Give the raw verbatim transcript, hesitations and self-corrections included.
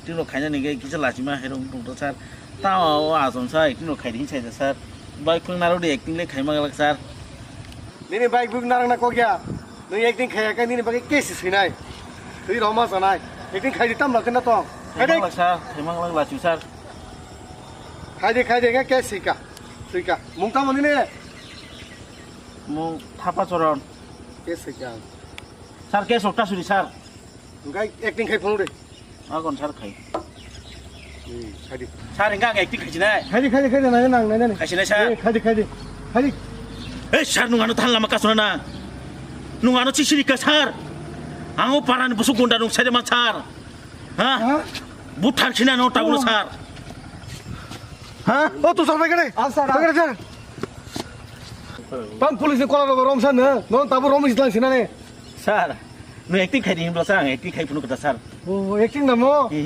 Acting rok khaina ni khe kisa lachima hai rok tong sir. Tamo o asom sa acting rok khai di sai da sir. Bai phung naro di acting le khai ma sir. Nini bai buk narang na kok ya. Nung acting khaya ka nini bagi case sinai. Tui roma sanai. Acting khai di tam lakna tong. Khai di. Khai ma sir, khai ma lachu sir. Khai di khai di ka case sika. Sika. Mung tamo nini. Mung Thapa Choron. Case sika. Sir case okta suri sir. Hingke acting khai phunuk de. Agon sir khai. Hmm, khai di. Sir hingke ang acting khai sinai. Khai di, khai di, khai di, nai nang, nai nang. Khai sinai sir. Eh, khai di, khai di. Khai di. Eh sir nung ano than lama kasuna na. Nung ano chisiri ka sir. Ang o parani busuk gunda nung sai man sir. Ha? Ha? Buthar sina no tabuno sir. Ha? O tu sir bai kare. Ah, sir, ah. Bai kare sir. Tam police ni kola rogo rom san na. Non tabu rom islang sina ne. Sir, no acting khai di himla sir, ang acting khai phunuk kata sir. Oh, acting na mo? Eh,